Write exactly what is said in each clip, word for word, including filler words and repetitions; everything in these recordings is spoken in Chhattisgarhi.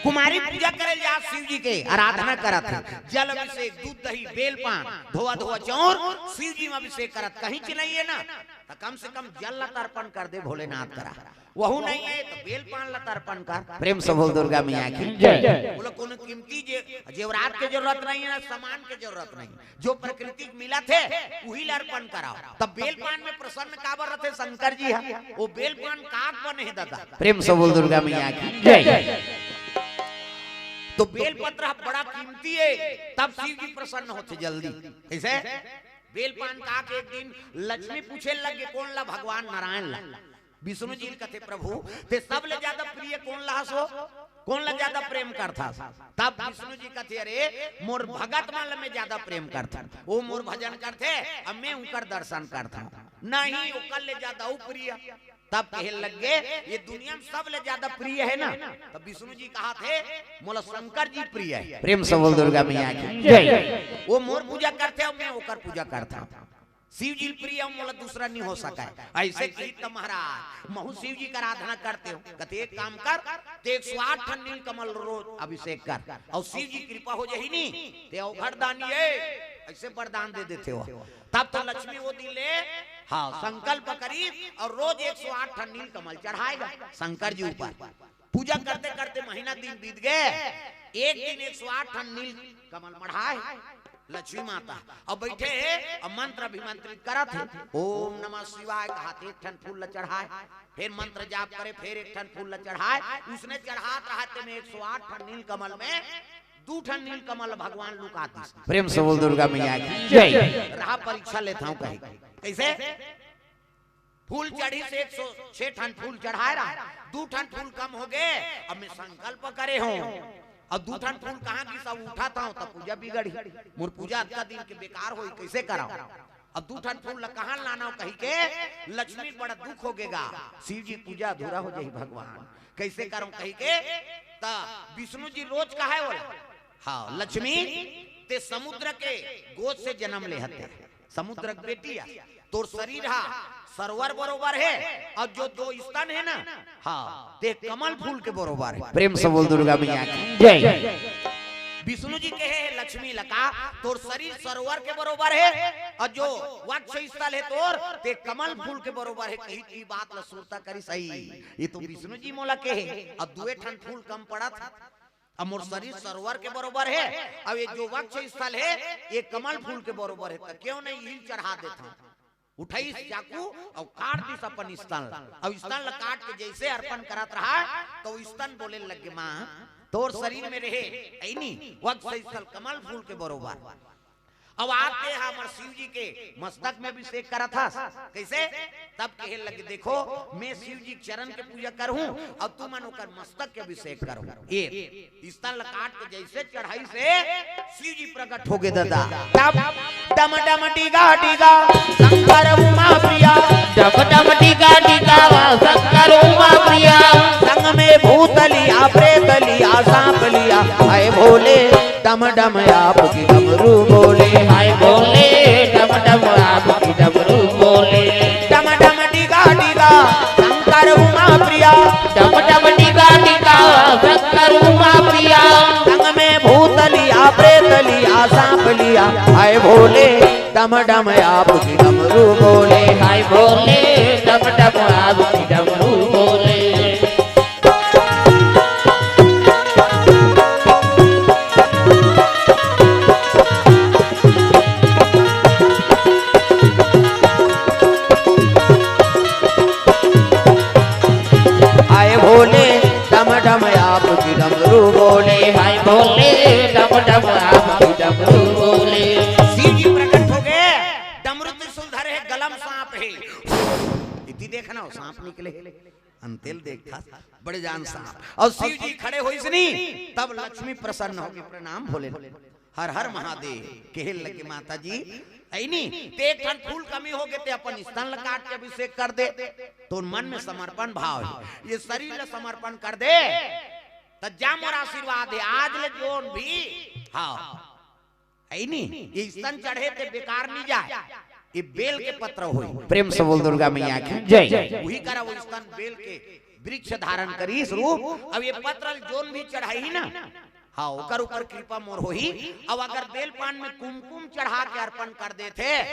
कुमारी पूजा करे ल जात शिव जी के आराधना करत हे, जल अभिषेक, दूध दही, बेल पान, धोवा धोवा चाउर, शिव जी में अभिषेक करत, कहीं चिल्लाइए ना, त कम से कम जल ला तर्पण कर दे भोलेनाथ करा। वहू नहीं है तो बेल पान ला तर्पण कर। प्रेम से बोल दुर्गा मैया की जय। बोलो, कोनो कीमती जे-, जेवरात के जरूरत नहीं है, ना सामान के जरूरत नहीं, जो प्रकृति के मिलत हे, उही ला अर्पण कराओ। तब बेल पान में प्रसन्न काबर रथे शंकर जी हा? वो बेल पान काक बने हे दादा। प्रेम से बोल दुर्गा मैया की जय। तो बेल पत्र बड़ा कीमती है, तब शिव जी प्रसन्न होते जल्दी। कैसे? बेल पान काक एक दिन लक्ष्मी पूछे लगे, कौन ला? भगवान नारायण ला। विष्णु जी कथे, प्रभु, ते सबले ज्यादा प्रिय कौन ला हस? कौन ला ज्यादा प्रेम करथस? तब विष्णु जी कथे, अरे, मोर भगत मन ला मैं ज्यादा प्रेम करथन, वो मोर भजन करथे, अब मैं उनकर दर्शन करथन, नहीं ओकर ले ज्यादा ऊ प्रिय। तब कहे लग गे, ये दुनिया में सबले ज्यादा प्रिय है ना? तब विष्णु जी कहा थे, मोला शंकर जी प्रिय है। प्रेम से बोल दुर्गा मैया की जय। वो मोर पूजा करथे, मैं ओकर पूजा करथन। शिव जी प्रिय मोला दूसरा नहीं हो सका है। ऐसे कही त महाराज, महू शिव जी का आराधना करते हो, कथे एक काम कर, ते एक सौ आठ ठन नील कमल रोज अभिषेक कर, और शिव जी कृपा हो जाही नी, ते अवघड़ दानी है, ऐसे वरदान दे देते हो। तब तो लक्ष्मी वो दिन ले, हाँ, संकल्प करी और रोज एक सौ आठ ठन नील कमल चढ़ाएगा शंकर जी ऊपर। पूजा करते करते महीना दिन बीत गए, एक दिन एक सौ आठ ठन नील कमल मढ़ाए लक्ष्मी माता, अब बैठे हे, अब मंत्र अभिमंत्रित करत हे, ओम नमः शिवाय कहात एक ठन फूल ल चढ़ाए, फिर मंत्र जाप करे, फिर एक ठन फूल ल चढ़ाए, उसने चढ़ात रहते में एक सौ आठ ठन नील कमल में दू ठन नील कमल भगवान लुका दिस। प्रेम से बोल दुर्गा मैया की जय। रहा परीक्षा लेता हूँ कहीं, कैसे? फूल चढ़ी से एक सौ छह ठन फूल चढ़ाए रहा, दू ठन फूल कम हो गए। अब मैं संकल्प करे हूँ, अब दू ठन फूल कहाँ की सब उठा था, तब पूजा बिगड़ी, मोर पूजा अतका दिन के बेकार होई, कैसे कराऊं? अब दू ठन फूल ला कहाँ लाना हो कही के लक्ष्मी बड़ा दुख हो गेगा, शिव जी पूजा अधूरा हो जाही भगवान, कैसे करूं कही के। त विष्णु जी रोज कहे वाला, हाँ लक्ष्मी, ते समुद्र के गोद से जन्म ले हते, समुद्र के बेटी आ, तोर शरीर हा सरोवर बरोबर है, और जो दो स्तन है ना, हाँ, ते कमल फूल के बरोबर है। प्रेम से बोल दुर्गा मैया की जय। विष्णु जी कहे हे लक्ष्मी लका, तोर शरीर सरोवर के बरोबर है, और जो वक्ष स्थल है तोर, ते कमल फूल के बरोबर है। कही की बात ला सुरता करी सही, ये तो विष्णु जी मोला कहे, अब दुए ठन फूल कम पड़त। अब मोर शरीर सरोवर के बरोबर है, अब ये जो वक्ष स्थल है, ये कमल फूल के बरोबर है, तो क्यों नहीं हिल चढ़ा देता? उठाइस चाकू और काट दिस अपन स्तन, और स्तन ला काट के जैसे अर्पण करत रहा, तो स्तन बोले लगे, माँ, तोर शरीर में रहे, ऐनी वक्ष स्थल कमल फूल के बरोबर। अब आते हमर शिव जी के मस्तक में अभिषेक करत हस, कैसे? तब कहे लगे, देखो, मैं शिव जी के चरण के पूजा करहूँ, और तुमन ओकर मस्तक के अभिषेक करहूँ। ये स्तन ला काट के जैसे चढ़ाइस हे, शिव जी प्रकट हो गे दादा। डम डम डम डिगा डिगा शंकर उमा प्रिया। डम डम डिगा डिगा शंकर उमा प्रिया। संग में भूत लिया, प्रेत लिया, सांप लिया, हाय भोले। डम डम आपकी डमरू बोले, हाय भोले। डम डम आपकी डमरू बोले। डम डम डिगा डिगा शंकर उमा प्रिया। डम डम डिगा डिगा शंकर उमा प्रिया। संग में भूत लिया, प्रेत लिया, सांप लिया, हाय भोले। डम डम आपकी डमरू बोले, हाय भोले। डम डम आपकी डमरू बोले। हाय भोले, डम डम आपकी डमरू बोले। हाय भोले, डम डम आपकी डमरू बोले। शिव जी प्रकट हो गए, डमरू त्रिशूल धरे है, गला में सांप है। इति देखना हो, सांप निकले, अंतेल देखता, बड़े जान सांप। और शिव जी खड़े होइस नी, तब लक्ष्मी प्रसन्न होके प्रणाम भोले। हर हर महादेव कहे लगे, माता जी, ऐनी, ते एक ठन फूल कमी हो गे, ते अपन स्तन ल काट के अभिषेक कर दे, तोर मन में समर्पण भाव है, ये शरीर ल समर्पण कर दे, त जा मोर आशीर्वाद है, आज ले जोन भी, हाँ, ऐनी, ये स्तन चढ़े ते बेकार नहीं जाए, ये बेल के पत्र होई। प्रेम से बोल दुर्गा मैया की जय। वही करा वो स्तन बेल के वृक्ष धारण करिस रूप। अब ये पत्र ल जोन भी चढ़ाही ना, हाँ, ओकर ऊपर कृपा मोर होही। अब अगर बेल पान में कुमकुम चढ़ा के अर्पण कर देथे,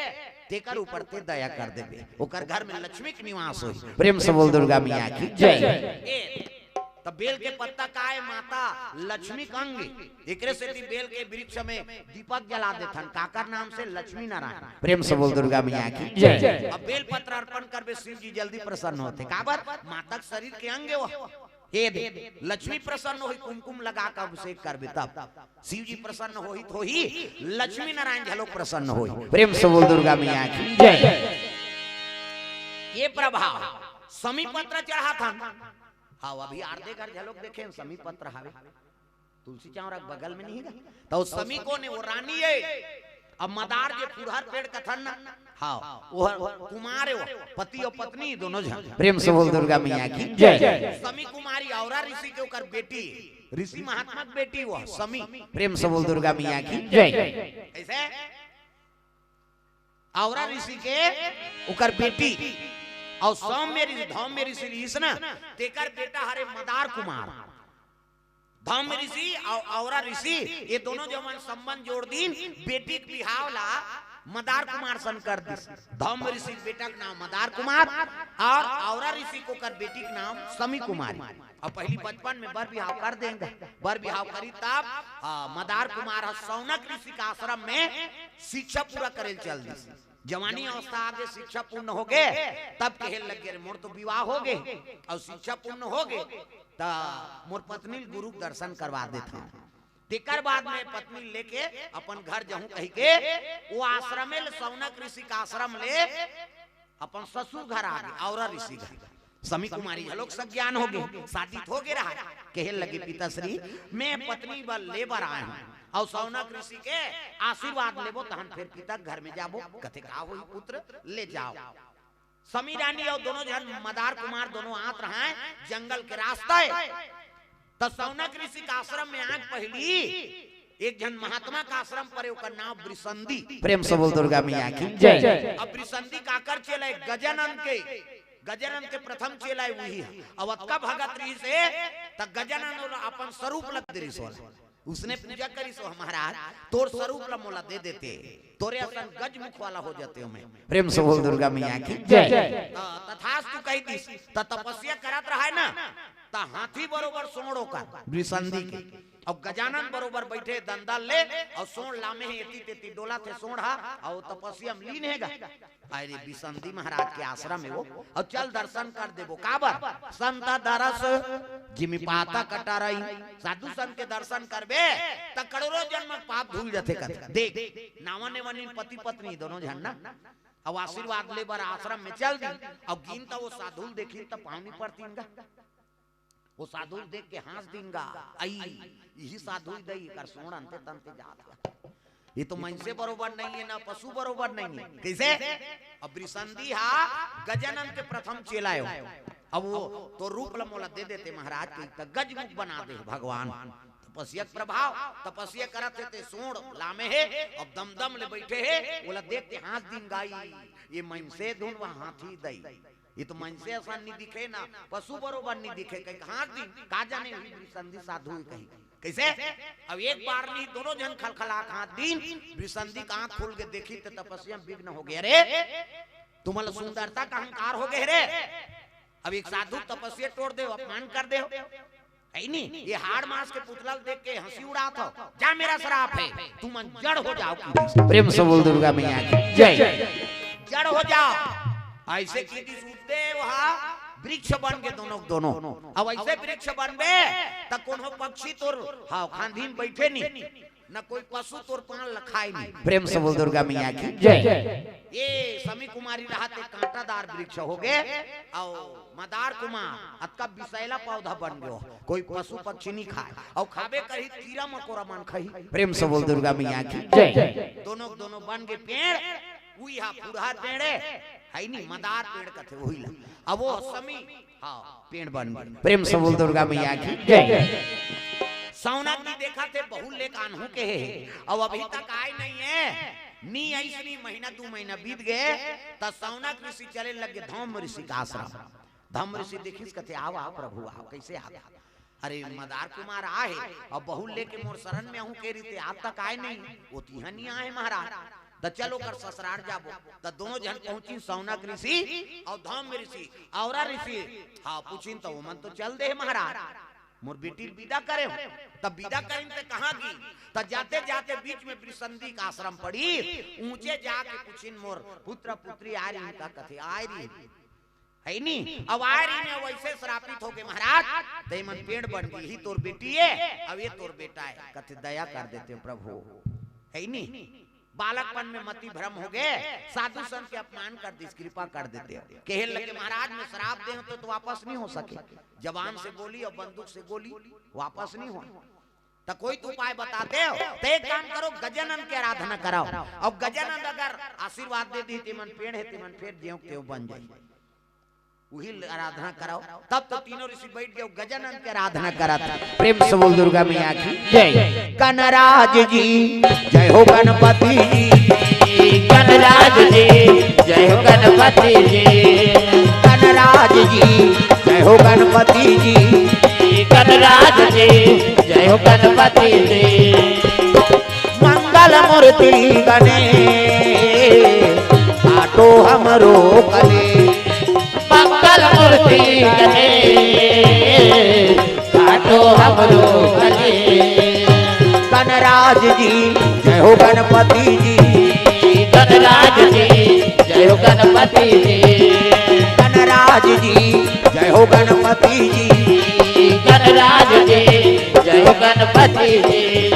तेकर ऊपर ते दया कर देबे, ओकर घर में लक्ष्मी के निवास होही। प्रेम से बोल दुर्गा मैया की जय। ए, त बेल के पत्ता काय माता लक्ष्मी के अंग, एकरे सेती बेल के वृक्ष में दीपक जला देथन, काकर नाम से? लक्ष्मी नारायण। प्रेम से बोल दुर्गा मैया की जय। अब बेल पत्र अर्पण करबे, शिव जी जल्दी प्रसन्न होथे। काबर? माता के शरीर के अंग हे वो। हे दे, लक्ष्मी प्रसन्न होही, कुमकुम लगा के अभिषेक करबे तब। शिव जी प्रसन्न होही त होही, लक्ष्मी नारायण घलोक प्रसन्न होही। प्रेम से बोल दुर्गा मैया की जय। ये प्रभाव समी पत्र चढ़ाथन। हाँ, अभी आरती घर घलोक देखे, समी पत्र हावे। तुलसी चौरा के बगल में नहीं गा? त ओ समी कोन हे? वो रानी हे। अब मदार जे फुरहर पेड़ कथन ना, हाँ, वो कुमार हे, वो पति अउ पत्नी दोनों झन। प्रेम से बोल दुर्गा मैया की जय। समी कुमारी औरा ऋषि के ओकर बेटी हे, ऋषि महात्मा के बेटी वो समी। प्रेम से बोल दुर्गा मैया की जय। कैसे? औरा ऋषि के ओकर बेटी, अउ सौम्य ऋषि, धौम्य ऋषि रिहिस ना, तेकर बेटा हरे मदार कुमार। धौम्य ऋषि अउ औरा ऋषि, ये दोनों जवन संबंध जोड़ दीन, बेटी के बिहाव ला मदार कुमार सन कर दिस। धौम्य ऋषि के बेटा के नाम मदार कुमार अउ औरा ऋषि के ओकर बेटी के नाम समी कुमारी। अउ पहिली बचपन में बर बिहाव कर देंगे, बर बिहाव करी तब, आ, मदार कुमार ह सौनक ऋषि के आश्रम में शिक्षा पूरा करे ल चल दिस। जवानी अवस्था आगे, शिक्षा पूर्ण होगे, तब कहे लगे, "अरे, मोर तो विवाह होगे अउ शिक्षा पूर्ण होगे, त मोर पत्नी ल गुरु के दर्शन करवा देथंव।" तेकर बाद में पत्नी ल लेके अपन घर जाहूं कहिके वो आश्रमे ले, सौनक ऋषि के आश्रम ले अपन ससुर घर आगे, औरा ऋषि घर। समी कुमारी घलोक सज्ञान होगे, शादी त होगे रहय, कहे लगे, "पिताश्री, मैं पत्नी बर ले बर आए हूं अउ सौनक ऋषि के आशीर्वाद लेबो, तहन फेर पिता के घर में जाबो।" कथे, "का होही पुत्र, ले जाव।" समी रानी अउ दोनों झन मदार कुमार दोनों आत रहय जंगल के रास्ता हे। त सौनक ऋषि के आश्रम में आए पहिली एक झन महात्मा के आश्रम परे, ओकर नाम वृषंदी। प्रेम से बोल दुर्गा मैया की जय। अब वृषंदी काकर चेला हे? गजानन के, गजानन के प्रथम चेला हे उही हे। अब अतका भगत रिहिस हे, त गजानन ओला अपन स्वरूप ल दे रिहिस ओला। उसने पूजा करिस, "ओ महाराज, तोर स्वरूप ल मोला दे देते, तोरे असन गजमुख वाला हो जातेंव मैं।" प्रेम से बोल दुर्गा मैया की जय। त तथास्तु कहि दिस। त तपस्या करत रहय ना, त हाथी बरोबर सोंड़ ओकर वृषंदी के, अउ गजानन बरोबर बइठे दंदल ले, अउ सोंड़ लामे हे, एती तेती डोलत हे सोंड़ ह, अउ तपस्या में लीन हे गा। अरे, वृषंदी महाराज के आश्रम हे वो, अउ चल दर्शन कर देबो। काबर? संत दरस जिमि पातक टरई। साधु संत के दर्शन करबे, त करोड़ों जन्म के पाप धुल जथे कथे। देख, नावा नेवनी पति पत्नी दोनों झन ना, अउ आशीर्वाद ले बर आश्रम में चल दी, अउ गिन त वो साधु ल देखिन त पाँव नइ परतिन गा। वो साधु ल देख के हाँस दिन गा, "अई, इही साधु दई, एकर सोंड़ अंते तंते जात हे। ये तो मनसे बरोबर नइ हे, ना पशु बरोबर नइ हे।" कइसे? अब वृषंदी हा गजानन के प्रथम चेला हे। अब वो तोर रूप ल मोला दे देते महाराज, कहि त गजमुख बना दे भगवान। तपस्या के प्रभाव, तपस्या करत हे ते सोंड़ लामे हे, अब दमदम ले बइठे हे, ओला देख के हाँस दिन गा, "अई, ये मनसे धुन व हाथी दई।" ये तो मनसे असन नइ दिखे ना, पशु बरोबर नइ दिखे, कहिके हाँस दिन, का जाने ही वृषंदी साधु हे कहिके। कइसे? अब एक बार नइ, दोनों झन खलखला के हाँस दिन, वृषंदी के आँख खुल गे, देखिस त तपस्या में विघ्न होगे। "अरे, तुमन ल सुंदरता के अहंकार होगे रे।" अब एक साधु तपस्या टोर देव, अपमान कर देव। हे नी, ये हाड़ मांस के पुतला ल देख के हंसी उड़ात हव। जा, मेरा श्राप हे, तुमन जड़ हो जाव। प्रेम से बोल दुर्गा मैया की जय। जड़ हो जाव। अइसे कहि दिस, उठे वहां वृक्ष बन गे दोनों, दोनों। अब अइसे वृक्ष बनबे त कोनो पक्षी तोर, हाँ, खांधी में बइठे नी, न कोई पशु तोर पान ल खाय नी। प्रेम से बोल दुर्गा मैया की जय। ये समी कुमारी रहत हे कांटादार वृक्ष होगे, अउ मदार कुमार अतका विषैला पौधा बन गयो, कोई पशु पक्षी नइ खाय, अउ खाबे करही त कीरा मकोरा मन खाही। प्रेम से बोल दुर्गा मैया की जय। दोनों, दोनों बन गे पेड़, उही हा फुरहर पेड़ हे, हे नी, मदार पेड़ कथे उही ला। अब वो समी, हाँ, पेड़ बन गे। प्रेम से बोल दुर्गा मैया की जय। सौनक जी देखत हे, बहुत लेक आनहूं कहे हे, अउ अभी तक आय नइ हे। नी अइसनी महीना दू महीना बीत गे, त सौनक ऋषि चले लगे धौम्य ऋषि के आश्रम। धम्म ऋषि देखिस, कथे, "आव, आव प्रभु, आव, कइसे आव?" "अरे मदार कुमार आए हे, अउ बहू ल लेके मोर शरण में आहूं कहे रहिते, आज तक आए नहीं, ओ तिहां नइ आए महाराज।" त चल ओकर ससुरार जाबो। त दोनों झन पहुंचिन, सौनक ऋषि अउ धम्म ऋषि, औरा ऋषि। हाँ, पूछिन त ओमन तो चल दे हे महाराज, मोर बेटी ल बिदा करे हों। त बिदा करिन त कहां गिन? त जाते जाते बीच में वृषंदी के आश्रम पड़ी, उँहचे जाके पूछिन, "मोर पुत्र पुत्री आए रहिन का?" कथे, "आए रहिन।" है नी? अब आए रहिन, वइसे श्रापित होगे महाराज, त एमन पेड़ बन गे, "इही तोर बेटी ए, अउ ए तोर बेटा ए।" कथे, "दया कर देते हो प्रभु।" है नी? बालकपन में मति भ्रम होगे, साधु संत के अपमान कर दिस, कृपा कर देते हो। कहे लगे, "महाराज, मैं श्राप दे हों तो, तो वापस नइ हो सके, जबान से बोली अउ बंदूक से गोली, वापस नइ होय। त कोई तो उपाय बताते हो, त एक काम करो, गजानन के आराधना कराव, अउ गजानन अगर आशीर्वाद दे दिही, त एमन पेड़ हे, त एमन फेर ज्यों के त्यों बन जाही।" उही ल आराधना कराव। तब तो तीनों ऋषि बइठ गे, गजानन के आराधना करत। प्रेम से बोल दुर्गा मैया की जय। गणराज जी, जय हो गणपति जी। गणराज जी, जय हो गणपति जी। गणराज जी, जय हो गणपति जी। गणराज जी, जय हो गणपति जी। मंगल मूर्ति गणेश, काटो हमरो कलेश। मंगल मूर्ति गणेश, काटो हमरो कलेश। गणराज जी, जय हो गणपति जी। गणराज जी, जय हो गणपति जी। गणराज जी, जय हो गणपति जी। गणराज जी, जय हो गणपति जी।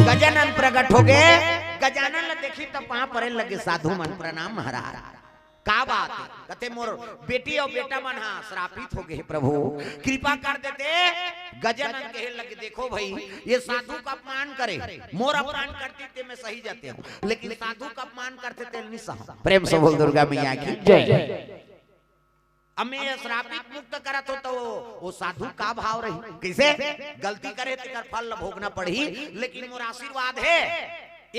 गजानन प्रगट होगे, गजानन ल देखिन त पांव परे लगे साधु मन, "प्रणाम महाराज।" "का बात हे?" कथे, "मोर बेटी अउ बेटा मन हा श्रापित होगे हे प्रभु, कृपा कर देते।" गजानन कहे लगे, "देखो भाई, ए साधु का अपमान करे, मोर अपमान करतिस त मैं सही जातेंव, लेकिन साधु का अपमान करथे तेला नइ सहंव।" प्रेम से बोल दुर्गा मैया की जय। अब मैं ए श्रापित मुक्त करत हों त ओ, ओ साधु का भाव रही? कइसे? गलती करे तेकर फल ल भोगना पड़ही, लेकिन मोर आशीर्वाद हे,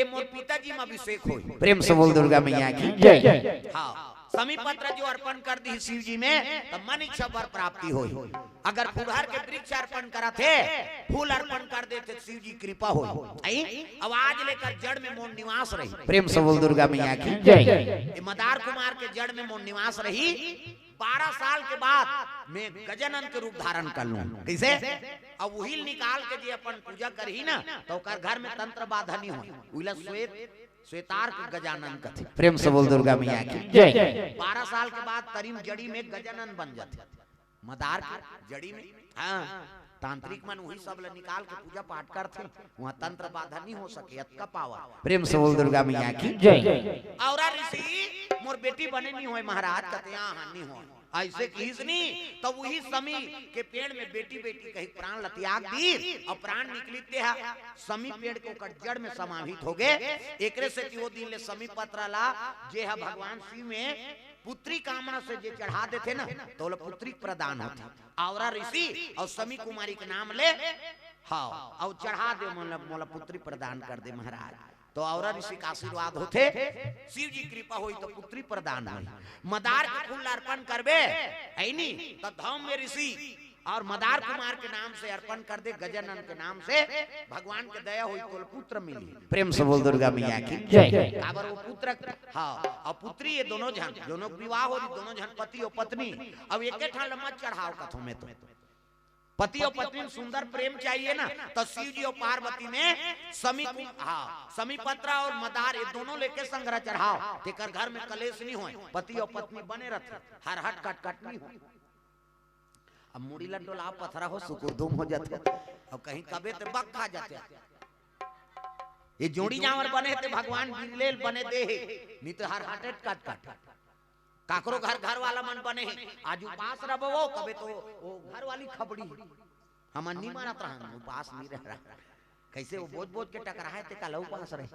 ए मोर पिताजी म अभिषेक होही। प्रेम से बोल दुर्गा मैया की जय। हाँ, समी पत्र जो अर्पण कर दिही शिव जी में, त मन इच्छा वर प्राप्ति होही। अगर फुलहर के वृक्ष अर्पण करत हे, फूल अर्पण कर देथे, शिव जी कृपा होही। आई? अब आज ले एकर जड़ में मोर निवास रही। प्रेम से बोल दुर्गा मैया की जय। ए मदार कुमार के जड़ में मोर निवास रही। बारह साल के बाद मैं गजानन के रूप धारण कर लूं। कइसे? अब उही ल निकाल के जे अपन पूजा करही ना, त ओकर घर में तंत्र बाधा नइ होय। उही ल श्वेत, श्वेतार्क गजानन कथे। प्रेम से बोल दुर्गा मैया की जय। बारह साल के बाद तरी म जड़ी में गजानन बन जाथे। मदार के जड़ी में, हाँ, तांत्रिक मन उही सब ल निकाल के पूजा पाठ करथे, उहां तंत्र बाधा नइ हो सके, अतका पावर। प्रेम से बोल दुर्गा मैया की जय। औरा ऋषि, "मोर बेटी बने नइ होय महाराज।" कथे, "हाँ, हाँ, नइ होय।" अइसे किहिस नी, तब उही समी के पेड़ में बेटी, बेटी कहि प्राण ल त्याग दिस अउ प्राण निकलिस ते हा समी पेड़ के ओकर जड़ में समाहित होगे। एकरे सेती ओ दिन ले समी पत्र ला जे हा भगवान शिव में पुत्री कामना से जे चढ़ा देथे ना, त ओला पुत्री प्रदान होथे। औरा ऋषि अउ समी कुमारी के नाम ले, हाँ, अउ चढ़ा दे, मोला, मोला पुत्री प्रदान कर दे महाराज। त औरा ऋषि के आशीर्वाद होथे, शिव जी कृपा होही त पुत्री प्रदान होही। मदार के फूल अर्पण करबे, है नी, त धम्म ऋषि अउ मदार कुमार के नाम से अर्पण कर दे, गजानन के नाम से, भगवान के दया होही, तोला पुत्र मिलही। प्रेम से बोल दुर्गा मैया की जय। काबर ओ पुत्र, हाँ, अउ पुत्री, ए दोनों झन, दोनों के विवाह होही, दोनों झन पति अउ पत्नी। अब एके ठन ल मत चढ़ाव कथों मैं तो। पति अउ पत्नी में सुंदर प्रेम चाहिए ना, त शिव जी अउ पार्वती में समी कुम-, हाँ, समी पत्र अउ मदार, ए दोनों लेके संघरा चढ़ाव, तेकर घर में कलेश नइ होय, पति अउ पत्नी बने रथे, हरहट कटकट नइ होय। अब मुड़ी ल डोलाव, पथरा हो, सुकुरदुम हो जाथे। अब कहीं कबे त बक खा जाथे। ए जोड़ी जांवर बने हे ते भगवान बिरले ल बने दे हे, नइ त हरहटे कटकट। काकरो घर, घर वाला मन बने हे, आज उपास रबो, कबे त ओ घर वाली खबड़ी हे। हमन नइ मानत रहन, उपास नइ रह रहा। कइसे ओ बोज बोज के टकराहे ते काला उपास रहे।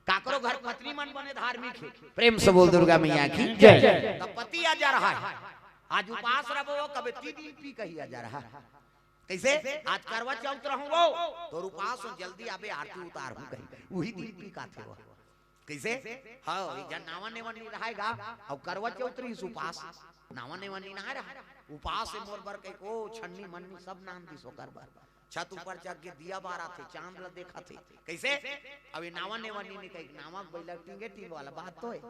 काकरो घर पत्नी मन बने धार्मिक हे। प्रेम से बोल दुर्गा मैया की जय। त पति आ जा रहा हे, आज उपास रबो, कबे तीन दिन पी कहि आ जा रहा हे। कइसे? आज करवा चौथ रहूं वो, तोर उपास हों, जल्दी आबे, आरती उतारहूं कहि। उही दिन पी काथे वो। कइसे? हाँ, एक झन नावा नेवन नइ रहाय गा, अउ करवा चौथ रहिस उपास। नावा नेवा नी नहाय रहा, उपास हे मोर बर कहिके ओ छन्नी मन्नी सब नान दिस ओकर बर। छत ऊपर चढ़ के दिया बारथे, चांद ल देखथे। कइसे? अब ये नावा नेवा नी नी कहिके, नावा के बइला टींगे टींग वाला बात तो हे।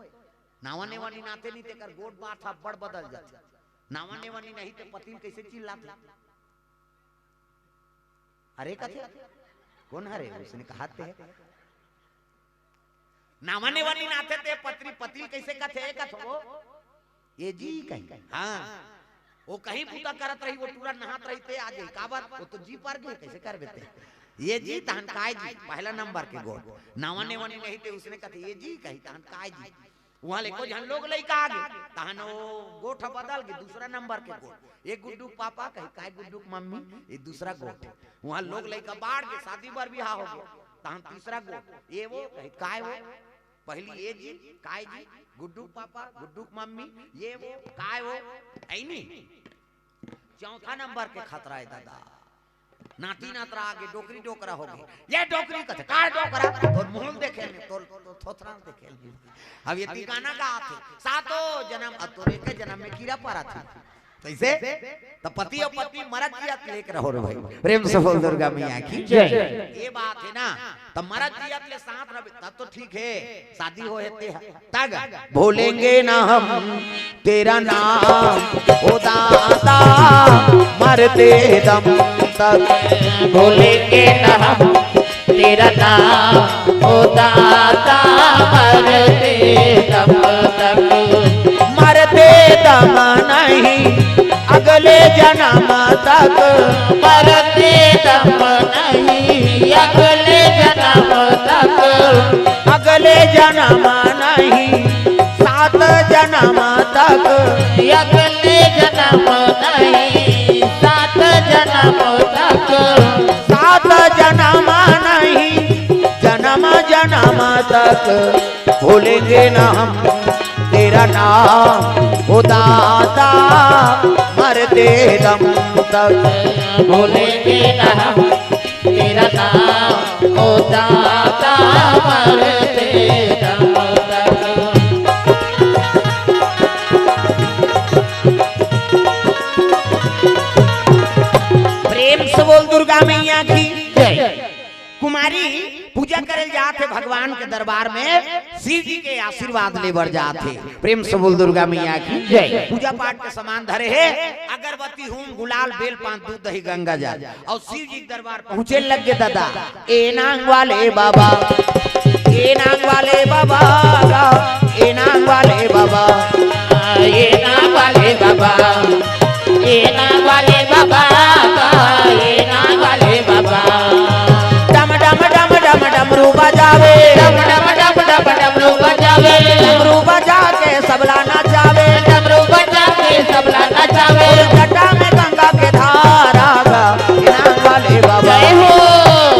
नावा नेवा नी नाथे नी तेकर गोठ बात ह बड़ बदल जाथे। नावा नेवा नी नहीं ते पति ल कइसे चिल्लाथे? अरे कथे, कोन हरे? उसने कहा ते। नावा नेवा नी नाथे ते पति, पति ल कइसे कथे? कथे वो, "ए जी" कही। हाँ, वो कहीं बूता करत रही, वो टूरा नहात रही ते आ जाई। काबर? वो तो जी पर गे, कइसे करबे ते? "ए जी" तहन "काय जी", पहला नंबर के गोठ। नावा नेवा नी नहीं ते उसने कथे, "ए जी" कही, तहन "काय जी?" उहाँ ले एको झन लोग लइका आगे, तहन वो गोठ बदल गे, दूसरा नंबर के गोठ। "ए गुड्डू के पापा" कही, "काय गुड्डू के मम्मी?" ये दूसरा गोठ। उहाँ लोग लइका बाढ़ गे, शादी बर बिहाव हो गे, तहन तीसरा गोठ। "ए वो" कही, "काय वो?" पहली "ए जी", "काय जी?" "गुड्डू के पापा", "गुड्डू के मम्मी", "ए वो", "काय वो?" ऐ नी? चौथा नंबर के खतरा हे दादा। नाती नातरा आगे, डोकरी डोकरा हो गे। "ए डोकरी" कथे, "काय डोकरा?" "तोर मुंह ल देखे ल नी, तोर, तोर थोथरा ल देखे ल नी।" अब ये तिकाना का आथे, सातों जनम, अब तोर एक जनम में कीरा परथे। कइसे? त पति अउ पत्नी मरत जियत ले एक रहो रे भाई। प्रेम से बोल दुर्गा मैया की जय। ये बात हे ना, त मरत जियत ले साथ रहे, तब तो ठीक हे, शादी होहे ते ह। तग "भूलेंगे ना हम तेरा नाम, ओ दाता, मरते दम तक।" "भूलेंगे ना हम तेरा नाम, ओ दाता, मरते दम तक।" मरते दम नहीं, अगले जनम तक। मरते दम नहीं, अगले जनम तक। अगले जनम नहीं, सात जनम तक। अगले जनम नहीं, सात जनम तक। सात जनम नहीं, जनम जनम तक। भूलेंगे ना हम तेरा नाम, ओ दाता, मरते दम तक। भूलेंगे ना हम तेरा नाम, ओ दाता, मरते दम तक। प्रेम से बोल दुर्गा मैया की जय। कुमारी पूजा करे ल जात हे भगवान के दरबार में, शिव जी के आशीर्वाद ले बर जात हे। प्रेम से बोल दुर्गा मैया की जय। पूजा पाठ के सामान धरे हे, अगरबत्ती, हूम, गुलाल, बेल, पान, दूध, दही, गंगा जल, अउ शिव जी के दरबार पहुंचे लग गे दादा। "ए नांग वाले बाबा, ए नांग वाले बाबा, ए नांग वाले बाबा, ए नांग वाले बाबा।" ए नांग वाले बाबा, ए नांग वाले बाबा। डम डम डम डम डमरू बजावे। डम डम डम डम डमरू बजावे। डमरू बजा के सबला नचावे। डमरू बजा के सबला नचावे। जटा में गंगा के धारा गा, ए नांग वाले बाबा। जय हो,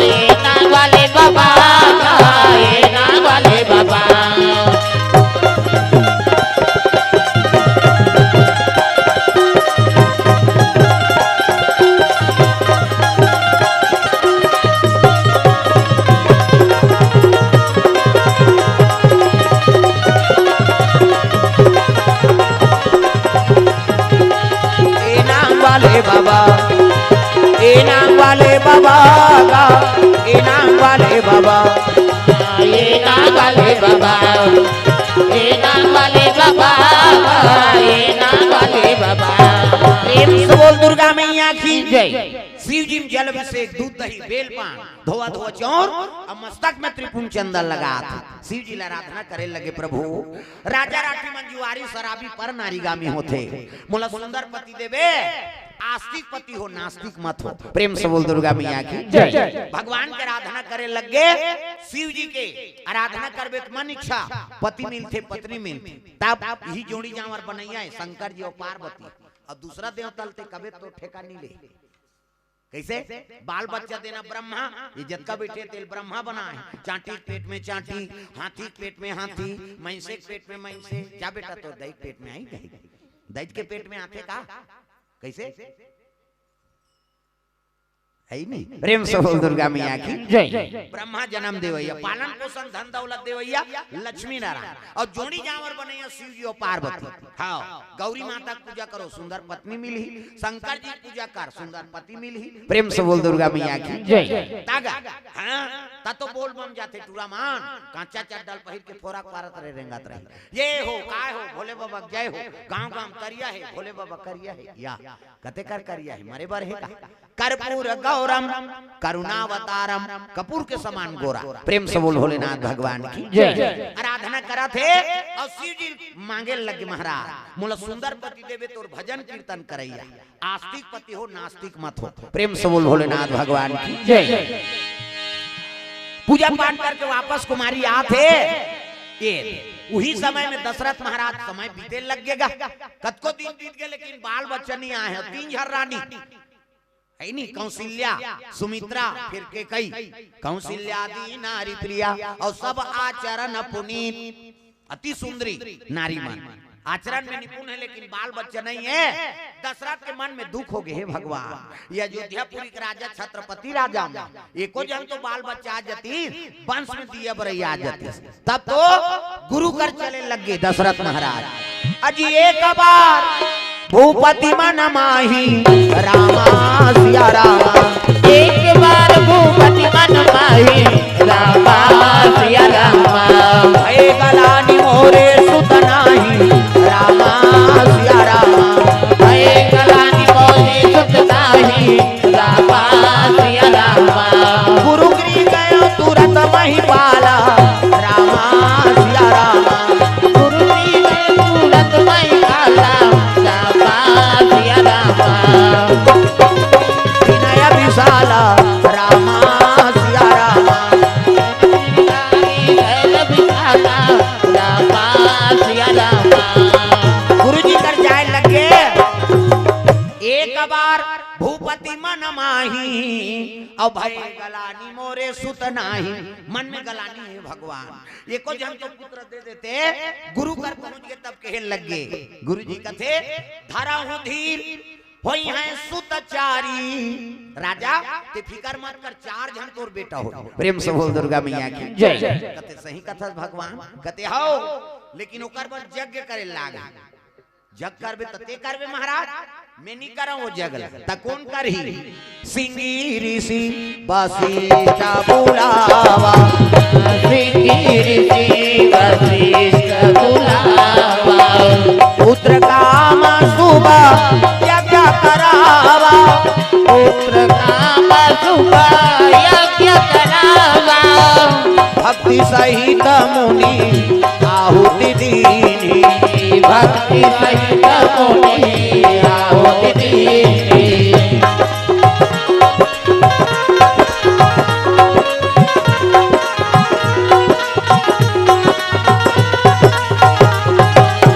ए नांग वाले बाबा, ए नांग वाले बाबा। ए नांग वाले बाबा, ए नांग वाले बाबा गा, ए नांग वाले बाबा। ए नांग वाले बाबा, ए नांग वाले बाबा, ए नांग वाले बाबा। प्रेम से बोल दुर्गा मैया की जय। शिव जी में जल अभिषेक, दूध दही बेल पान, धोवा धोवा चाउर अउ मस्तक में त्रिपुंड चंदन लगात हे। शिव जी ला आराधना करे लगे, "प्रभु, राजा राठी मन जुआरी शराबी पर नारीगामी होथे, मोला सुंदर पति देबे, आस्तिक पति हो, नास्तिक मत हो।" प्रेम से बोल दुर्गा मैया की जय। भगवान के आराधना करे लग गे, शिव जी के आराधना करबे त मन इच्छा पति मिलथे, पत्नी मिलथे, तब इही जोड़ी जांवर बनइया हे शंकर जी अउ पार्वती, अउ दूसरा देवता ल ते कबे तो ठेका नी ले। कइसे? बाल बच्चा देना ब्रह्मा, ये जतका बइठे तेल ब्रह्मा बनाए। चांटी के पेट में चांटी, हाथी के पेट में हाथी, मइंसे के पेट में मइंसे। जा बेटा, तोर दई के पेट में आही, दई, दई के पेट में आथे का? कइसे? है नहीं? प्रेम से बोल दुर्गा मैया की जय। ब्रह्मा जन्म देवैया, पालन पोषण, धन दौलत देवैया लक्ष्मी नारायण, और जोड़ी जांवर बनैया शिव जी और पार्वती। हाँ, गौरी माता के पूजा करो, सुंदर पत्नी मिलही, शंकर जी के पूजा कर, सुंदर पति मिलही। प्रेम से बोल दुर्गा मैया की जय। तागा, हाँ, ता तो बोल बम जाथे टूरा मान, कांचा चड्डल पहिर के फोरा पारत रहे, रेंगत रहे। ये हो, काय हो, भोले बाबा जय हो, गांव गांव करिया है, भोले बाबा करिया है, या कते कर करिया है, मरे बर है का? कर्पूर गौरम करुणावतारम, कपूर के समान गोरा। प्रेम से बोल भोलेनाथ भगवान की जय। आराधना करत हे और शिव जी मांगे लगे, महाराज, मोला सुंदर पति देबे, तोर भजन कीर्तन करैया, आस्तिक पति हो, नास्तिक मत हो। प्रेम से बोल भोलेनाथ भगवान की जय। पूजा पाठ करके वापस कुमारी आत हे, ये उही समय में दशरथ महाराज समय बीते लग गेगा। कतको दिन बीत गए, लेकिन बाल बच्चा नहीं आए हैं। तीन झर रानी है नी, कौशल्या, सुमित्रा, फिर कैकई। कौशल्या दी नारी प्रिया और सब आचरण पुनीत, अति सुंदरी नारी मन, आचरण में निपुण है, लेकिन बाल बच्चा नहीं है। दशरथ के मन में दुख हो गए, हे भगवान, ये अयोध्यापुरी के राजा छत्रपति राजा में एको झन तो बाल बच्चा आ जाती, वंश में दिया बरैया आ जाती। तब तो गुरु कर चले लग गे दशरथ महाराज। अजी एक बार भूपति मन माही रामा सिया रामा। एक बार भूपति मन माही रामा सिया रामा। भय गलानी मोरे सुत नाही रामा सिया रामा। भय गलानी मोरे सुत नाही रामा सिया रामा। गुरु गृह गयो तुरत महिपाला रामा सिया रामा। गुरु गृह गयो तुरत महिपाला रामा सिया रामा। विनय विशाला रामा सिया रामा। विनय विशाला रामा सिया रामा। गुरु जी कर जाए लगे एक बार भूपति मन माही, और भय गलानी मोरे सुत नाही। मन में गलानी है भगवान, एको झन तो पुत्र दे देते। गुरु कर पहुंच के तब कहे लग गे, गुरु जी कथे, धरा हूँ धीर, होई है सुत चारी। राजा, ते फिकर मत कर, चार झन तोर बेटा हो। प्रेम से बोल दुर्गा मैया की जय। कथे, सही कथस भगवान? कथे, हव, लेकिन ओकर बर यज्ञ करे लाग। जग करबे त ते करबे महाराज, मैं नी करंव वो जग ल। त कोन करही? सिंगी ऋषि वशिष्ठ बुलावा। सिंगी ऋषि वशिष्ठ बुलावा। पुत्र काम शुभ यज्ञ करावा। पुत्र काम शुभ यज्ञ करावा। भक्ति सहित मुनि आहुति दीन्ही। भक्ति सहित मुनि आहुति दीन्ही।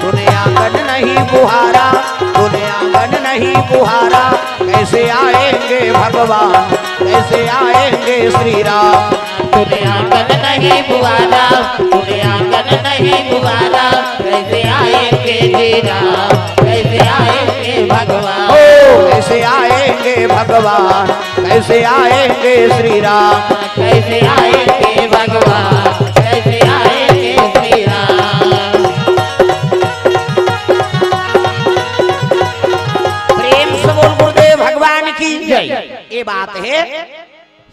तूने आंगन नहीं बुहारा, तूने आंगन नहीं बुहारा, कैसे आएंगे भगवान, कैसे आएंगे श्री राम? तूने आंगन नहीं बुहारा, तूने आंगन नहीं बुहारा, कैसे आएंगे जी राम, कैसे आएंगे भगवान? ओ, कैसे आएंगे भगवान, कैसे आएंगे श्री राम? कैसे आएंगे भगवान, कैसे आएंगे श्री राम? प्रेम से बोल गुरुदेव भगवान की जय। ये बात है,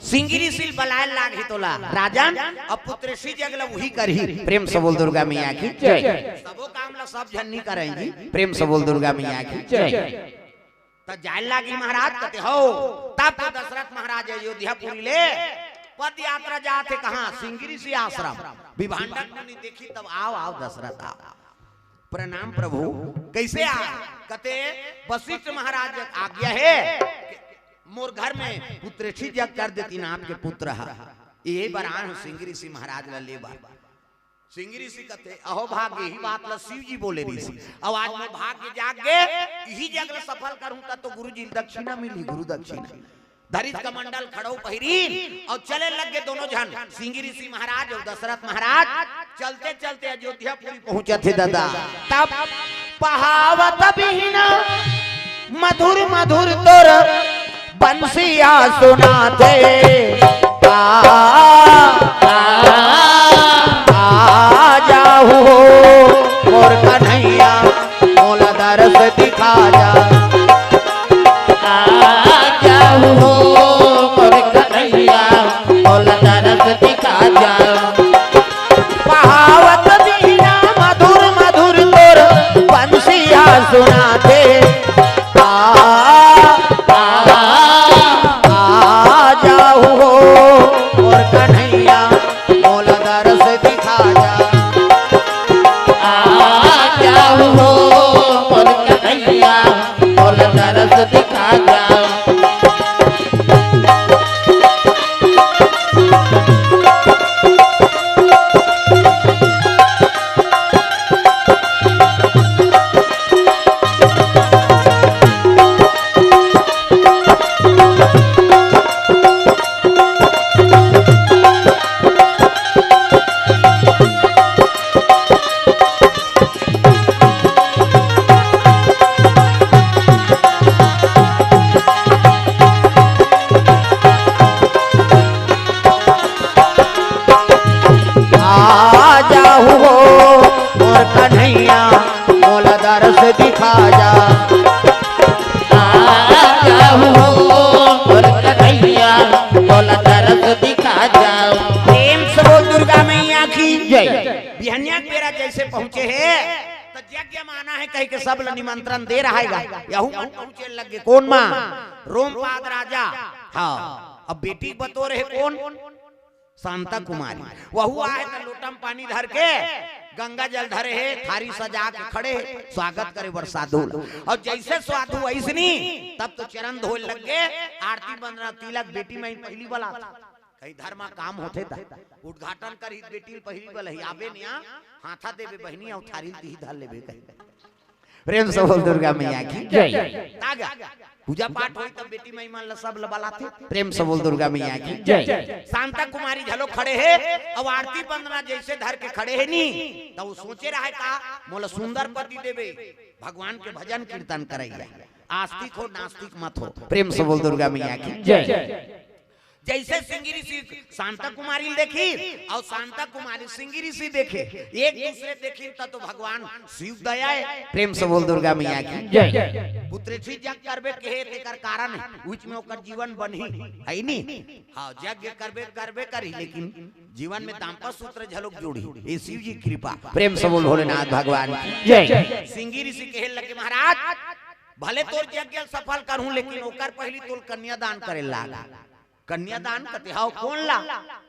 सिंगी ऋषि ल बलाय लाग ही तोला राजन, अब पुत्रेशी जग ल उही करही। प्रेम से बोल दुर्गा मैया की जय। सबो काम ल सब झन नी करय जी, प्रेम से बोल दुर्गा मैया की जय। त जाय लागी महाराज कथे, हव। तब तो दशरथ महाराज अयोध्यापुरी ले पद यात्रा जात हे कहाँ? सिंगी ऋषि आश्रम। विभांडक मुनि देखी तब, आव, आव दशरथ, आव। प्रणाम प्रभु, कैसे आय? कथे, वशिष्ठ महाराज आज्ञा हे, मोर घर में पुत्रेठी जग कर देती ना आपके पुत्र ह। यही बर आय हूँ सिंगी ऋषि महाराज ला ले बर। सिंगी ऋषि कथे, अहो भाग्य, यही बात ला शिव जी बोले ऋषि। अब आज मोर भाग्य जाग गे, यही जग ला सफल करूँ त तो गुरु जी दक्षिणा मिली, गुरु दक्षिणा। धरित कमंडल खड़ो पहिरीन और चले लग गे दोनों झन, सिंगी ऋषि महाराज और दशरथ महाराज। चलते चलते अयोध्यापुरी पहुंचत हे दादा। तब पहावत बिहना मधुर मधुर तोर बंसिया सुनाथे। आ, आ, आ जाहू हो मोर कन्हैया, मोला दरस दिखा जा। आ जाहू हो मोर कन्हैया, मोला दरस दिखा जा। बहावत बीना मधुर मधुर तोर बंसिया सुनाथे। आ, आ, आ जाहू हो मोर कन्हैया, मोला दरस दिखा जा। आ जाहू हो मोर कन्हैया, मोला दरस दिखा जा। आ जाहू हो मोर कन्हैया, मोला दरस दिखा जा। आ जाहू हो मोर कन्हैया, मोला दरस दिखा जा। प्रेम से बोल दुर्गा मैया की जय। बिहनिया के बेरा जैसे पहुंचे हे, त यज्ञ म आना हे कहिके सब ल निमंत्रण दे रहा हे गा। यहू मन पहुंचे लग गे। कोन मा? रोमपाद राजा। हाँ, अब बेटी बतोर हे कोन? शांता कुमारी। वहू आए त लोटा म पानी धर के, गंगा जल धरे हे, थारी सजा के खड़े हे, स्वागत करे बर साधु ल। अउ जैसे साधु अइसनी, तब तो चरण धोए लग गे, आरती बंदना तिलक बेटी म ही पहिली बलात। कहीं धर्मा काम होथे त उद्घाटन करही, बेटी ल पहिली बलही, आबे निया, हाथा देबे बहिनी, अउ थारी ल तिही धर लेबे कही। प्रेम से बोल दुर्गा मैया की जय। तागा, पूजा पाठ होई तब बेटी माई मन ल सब ल बलाथे। प्रेम से बोल दुर्गा मैया की जय। शांता कुमारी घलो खड़े हे, अउ आरती बंदना जैसे धर के खड़े हे नी, त वो सोचे रहे का, मोला सुंदर पति देबे, भगवान के भजन कीर्तन करैया, आस्तिक हो नास्तिक मत हो। प्रेम से बोल दुर्गा मैया की जय। जैसे सिंगी ऋषि शांता कुमारी ल देखिस अउ शांता कुमारी सिंगी ऋषि देखे, एक दूसरे देखिन त तो भगवान शिव दया हे। प्रेम से बोल दुर्गा मैया की जय। पुत्रेठी जग करबे कहे, तेकर कारण हे, उच में ओकर जीवन बनही, हइ नी? हाँ, यज्ञ करबे, करबे करही, लेकिन जीवन में दाम्पत्य सूत्र झलोक जोड़ही, ये शिव जी कृपा। प्रेम से बोल भोलेनाथ भगवान की जय। सिंगी ऋषि कहे लगे, महाराज, भले तोर यज्ञ ल सफल करहूं, लेकिन ओकर पहिली तोल कन्यादान करे लाग। कन्यादान कथे, हव कोन ला?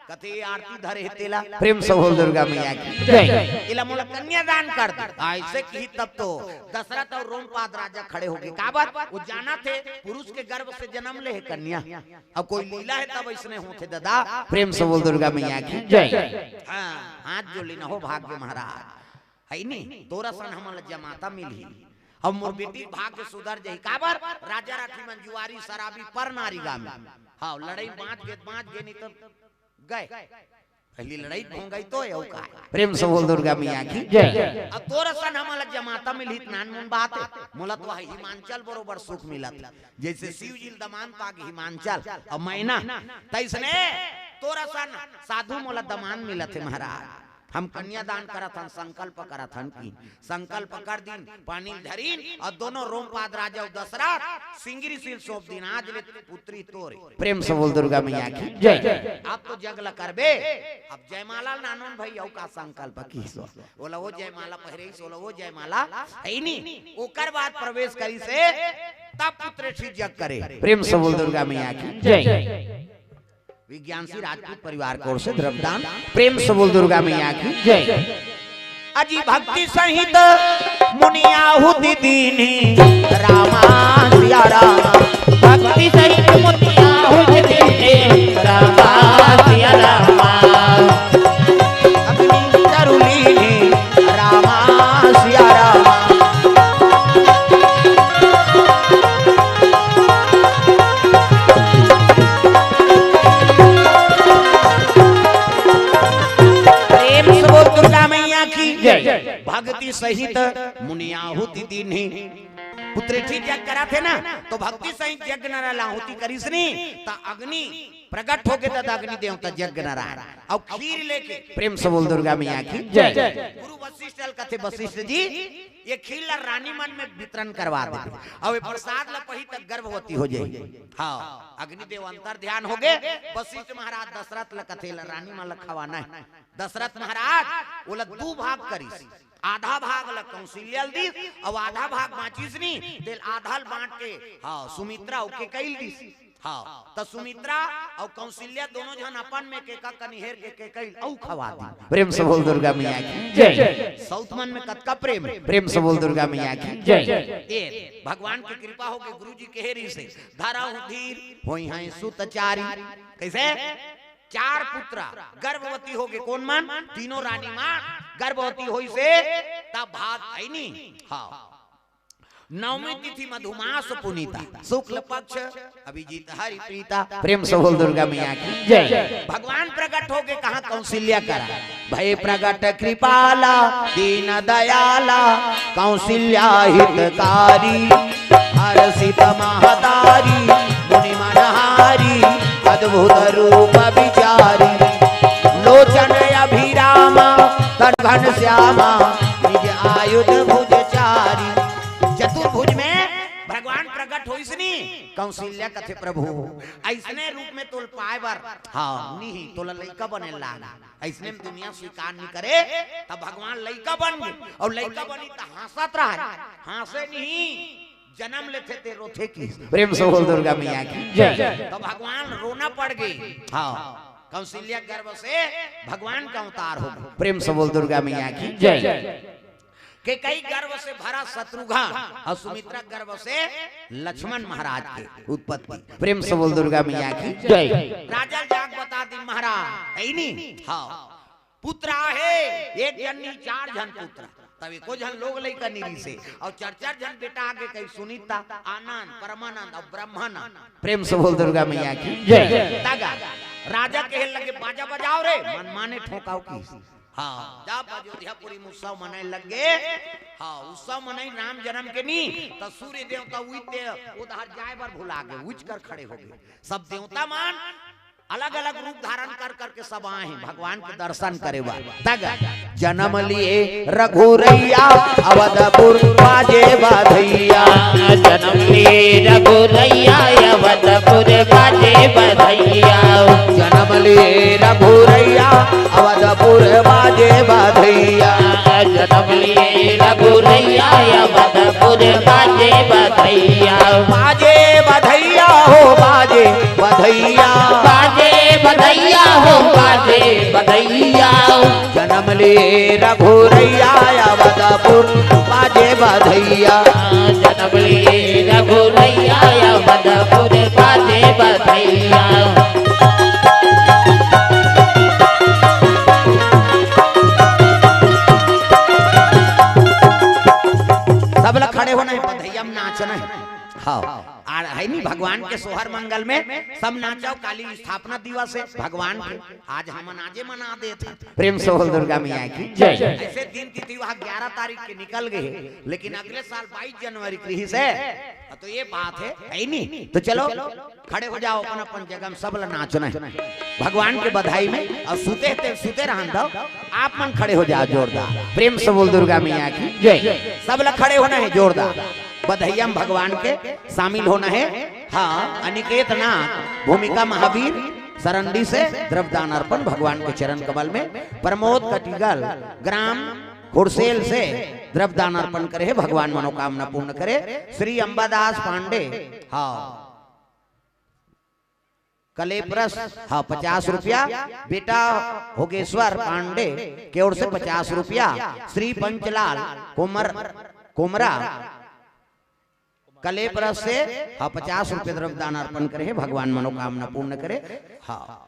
कथे, "ये आरती धरे हे तेला।" प्रेम से बोल दुर्गा मैया की जय। एला मोला कन्यादान कर दे। अइसे किही तब तो दशरथ अउ रोमपाद राजा खड़े होगे। काबर? वो जानथे पुरुष के गर्भ से जनम ले हे कन्या। अब कोई लीला हे तब अइसने होथे ददा। प्रेम से बोल दुर्गा मैया की जय। हाँ, हाथ जोड़ लेना हो भाग्य महाराज। हइ नी? तोर असन हमन ल जमाता मिलही। अब मोर बेटी भाग्य सुधर जाही। काबर? राजा राठी मन जुआरी, शराबी, पर नारी गामी। हाँ, लड़ई बाँच गे, बाँच गे, नहीं तो गए। पहिली लड़ई भोंगई तो अउ का। प्रेम से बोल दुर्गा मैया की जय। अब तोर असन हमन ल जमाता मिलही त नानमुन बात हे। मोला तो हिमांचल बरोबर सुख मिलत। जैसे शिव जी ल दमांद पागे हिमांचल, अब मैना, तइसने तोर असन साधु मोला दमांद मिलत हे महाराज। हम कन्यादान करत हन, संकल्प करत हन कि संकल्प कर दिन, पानी ल धरिन, अउ दोनों रोमपाद राजा अउ दशरथ सिंगी ऋषि ल सौंप दिन, आज ले पुत्री तोरे। प्रेम से बोल दुर्गा मैया की जय। अब तो जग ल करबे, अब जयमाला ल नानोन भई, अउ का संकल्प किहिस? ओला वो जयमाला पहिरइस, ओला वो जयमाला, हइ नी? ओकर बाद प्रवेश करिस हे, तब पुत्रेठी जग करे। प्रेम से बोल दुर्गा मैया की जय। विज्ञान सिंह राजपूत परिवार की ओर से द्रव्यदान। प्रेम से बोल दुर्गा मैया की जय। अजी भक्ति सहित मुनि आहुति दीन्ही, रामा सिया रामा। भक्ति सहित मुनि आहुति दीन्ही, रामा सिया रामा। अग्नि तरु लीन्ही, रामा सिया रामा। प्रेम से बोल दुर्गा मैया की जय। भक्ति सहित मुनि आहुति दीन्ही। पुत्रेठी जग करत हे ना, तो भक्ति सहित जग नारायण आहुति करिस नी, त अग्नि प्रगट होके त अग्नि देवता जग नारायण अउ खीर लेके। प्रेम से बोल दुर्गा मैया की जय। गुरु वशिष्ठ ल कथे, वशिष्ठ जी, ये खीर ला रानी मन में वितरण करवा दे, अउ ये प्रसाद ला पही त गर्भवती हो जाई। हाँ, अग्निदेव अंतर ध्यान होगे। वशिष्ठ महाराज दशरथ ला कथे, ला रानी मन ला खवाना हे। दशरथ महाराज ओला दू भाग करिस, आधा भाग ला कौशल्या ल दीस, अउ आधा भाग बांचिस नी, तेल आधा ल बांट के, हाँ, सुमित्रा अउ केकई ल दीस। हाँ, त सुमित्रा अउ कौशल्या दोनों झन अपन में केका कनिहेर के केकई ल अउ खवा दी। प्रेम से बोल दुर्गा मैया की जय। साउथ मन में कतका प्रेम हे। प्रेम से बोल दुर्गा मैया की जय। ए, भगवान की कृपा होके गुरु जी कहे रहिसे, धरहु धीर होइहैं सुतचारी। कइसे? चार पुत्र गर्भवती होगे। कोन मन? तीनों रानी मन गर्भवती होइसे, तब भाग आई नी। हाँ, नवमी तिथि मधुमास पुनीता, शुक्ल पक्ष अभिजीत हरि प्रीता। प्रेम से बोल दुर्गा मैया की जय। भगवान प्रगट होगे कहाँ? कौशल्या करा। भए प्रगट कृपाला दीन दयाला, कौशल्या हितकारी। हरषित महतारी मुनि मनहारी, अद्भुत रूप विचारी। लोचन अभिरामा तन घनश्यामा, निज आयुध भुज चारी। चतुर्भुज में भगवान प्रगट होइस नी, कौशल्या कथे, प्रभु, अइसने रूप में तोल पाए बर, हाँ, नी, तोला लइका बने लाग, अइसने में दुनिया स्वीकार नी करे। तब भगवान लइका बन गे, अउ लइका बनी त हाँसत रहय, हाँसे नी, जनम लेथे ते रोथे की। प्रेम से बोल दुर्गा मैया की जय। तो भगवान रोना पड़ गे। हाँ, कौशल्या गर्भ से भगवान का अवतार होगे। प्रेम से बोल दुर्गा मैया की जय। केकई गर्भ से भरत शत्रुघ्न अउ सुमित्रा गर्भ से लक्ष्मण महाराज के उत्पत्ति। प्रेम से बोल दुर्गा मैया की जय। राजा ल जाके बता दिन महाराज, हे नी? हाँ, पुत्र आहे, एक झन नी, चार झन पुत्र। तब एको झन लोग लइका नी रिहिसे, अउ चार चार झन बेटा आगे, कहीं सुनीता, आनंद, परमानंद अउ ब्रह्मानंद। प्रेम से बोल दुर्गा मैया की जय। तगा राजा कहे लगे, बाजा बजाव रे, मनमाने ठोंकाव की। हाँ, जब अयोध्यापुरी में उत्सव मनाए लग गे, हाँ, उत्सव मनाई राम जनम के नी, त सूर्य देवता उइते उधर जाए बर भुला गे, उइच कर खड़े होगे। सब देवता मन अलग-अलग रूप धारण कर करके सब आए हे भगवान के दर्शन करे बर। तग जनम लिए रघुरैया अवधपुर बाजे बधैया। जनम लिए रघुरैया अवधपुर बाजे बधैया। जनम लिए रघुरैया अवधपुर बाजे बधैया। जनम लिए रघुरैया अवधपुर बाजे बधैया। बाजे बधैया हो बाजे बधैया। बाजे बधैया हो बाजे बधैया। जनम लिए रघुरैया अवधपुर बाजे बधैया। जनम लिए रघुरैया अवधपुर बाजे बधैया। सब ला खड़े होना हे, बधैया में नाचना हे। हाँ, आ हे नी, भगवान के सोहर मंगल में सब नाचव। काली स्थापना दिवस हे भगवान के, आज हमन आजे मना देत हन। प्रेम से बोल दुर्गा मैया की जय। अइसे दिन तिथि वहाँ ग्यारह तारीख के निकल गे हे, लेकिन अगले साल बाईस जनवरी के रिहिसे, तो ये बात हे, हे नी? तो चलो, खड़े हो जाव अपन अपन जगह में, सब ला नाचना हे भगवान के बधाई में। अउ सुते ते सुते रहन दव, आप मन खड़े हो जाव जोरदार। प्रेम से बोल दुर्गा मैया की जय। सब ला खड़े होना हे जोरदार। बधैया में भगवान के शामिल होना हे। हाँ, अनिकेत नाथ, भूमिका महावीर, सरंडी से द्रव्यदान अर्पण भगवान के चरण कमल में। प्रमोद कटिगल, ग्राम हुरसेल से द्रव्यदान अर्पण करे हे, भगवान मनोकामना पूर्ण करे। श्री अंबादास पांडे, हाँ, कलेप्रस, हाँ, पचास रुपया। बेटा होगेश्वर पांडे के ओर से पचास रुपया। श्री पंचलाल कोमर, कोमरा कलेप्रस से, हाँ, पचास रुपया द्रव्यदान अर्पण करे हे, भगवान मनोकामना पूर्ण करे। हाँ,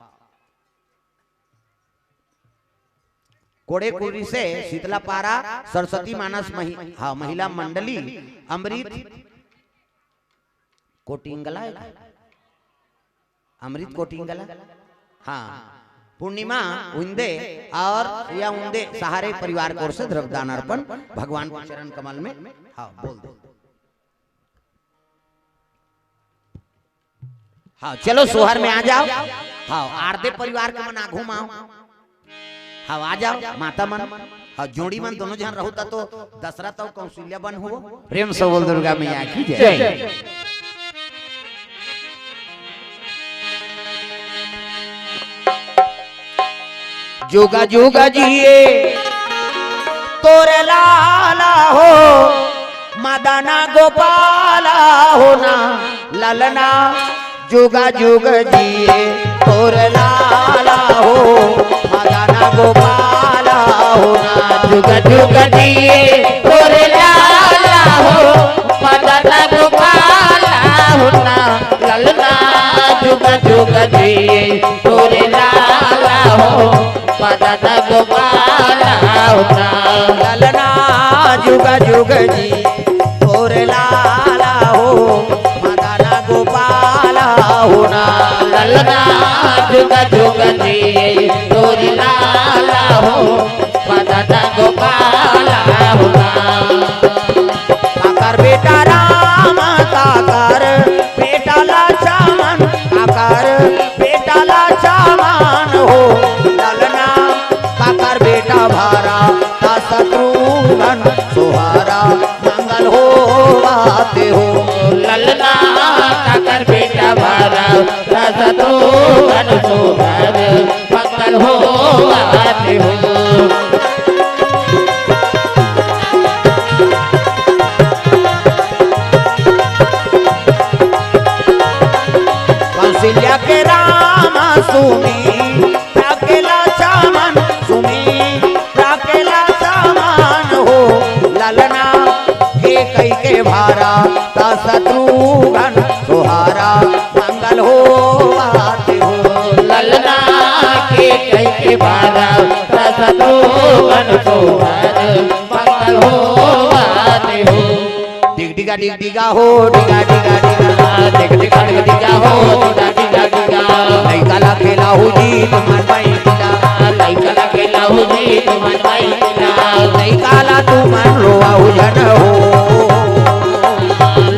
कोड़ेकुरी से शीतलापारा सरस्वती मानस महि-, हाँ, महिला मंडली, अमृत कोटिंगला हे का? अमृत कोटिंगला, हाँ, पूर्णिमा उंदे अउ या उंदे सहारे परिवार की ओर से द्रव्यदान अर्पण भगवान के चरण कमल में। हाँ, बोल दो। हाँ, चलो सोहर में आ जाओ। हाँ, आरदे परिवार के मन आघू में आओ। हाँ, आ जाओ माता मन। हाँ, जोड़ी मन दोनों झन रहू त तो दशरथ अउ कौशल्या बन हुओ। प्रेम से बोल दुर्गा मैया की जय। जय। जुग जुग जिए तोर लाला हो, मदन गोपाला हो ना, ललना। जुग जुग जिए तोर लाला हो, मदन गोपाला हो ना। जुग जुग जिए तोर लाला हो, मदन गोपाला हो ना, ललना। जुग जुग जिए तोर लाला हो, मदन गोपाला हो ना। ललना जुग जुग जिए तोर लाला हो, मदन गोपाला हो ना। ललना जुग जुग जिए तोर लाला हो, मदन गोपाला हो ना। काकर बेटा राम, काकर बेटा लक्ष्मण, काकर बेटा लक्ष्मण हो, ललना। काकर बेटा भरत शत्रुघ्न, सोहर मंगल होवत हो। ललना काकर बेटा भरत शत्रुघ्न, सोहर मंगल होवत हो। कौशल्या के राम सुमित्रा के लक्ष्मण, सुमित्रा के लक्ष्मण हो, ललना। कैकेयी के भरत शत्रुघ्न, सोहर मंगल होवत हो। ललना कैकेयी के भरत शत्रुघ्न, सोहर मंगल होवत हो। डिग डिगा डिग डिगा हो, डिगा डिगा डिगा। डिग डिगा डिग डिगा हो, डिगा डिगा डिगा। लइका ला खेलाहू जी तुमन माई पिला। लइका ला खेलाहू जी तुमन माई पिला। लइका ला तुमन रोवाहू झन हो।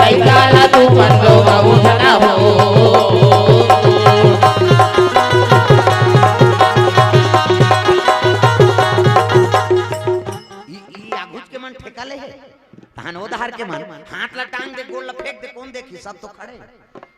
लइका ला तुमन रोवाहू झन हो। ई, ई आघुच के मन ठेका ले हे। तहन ओ डहर के मन हाथ ला टांग दे, गोड़ ला फेंक दे, कोन देखही? सब तो खड़े।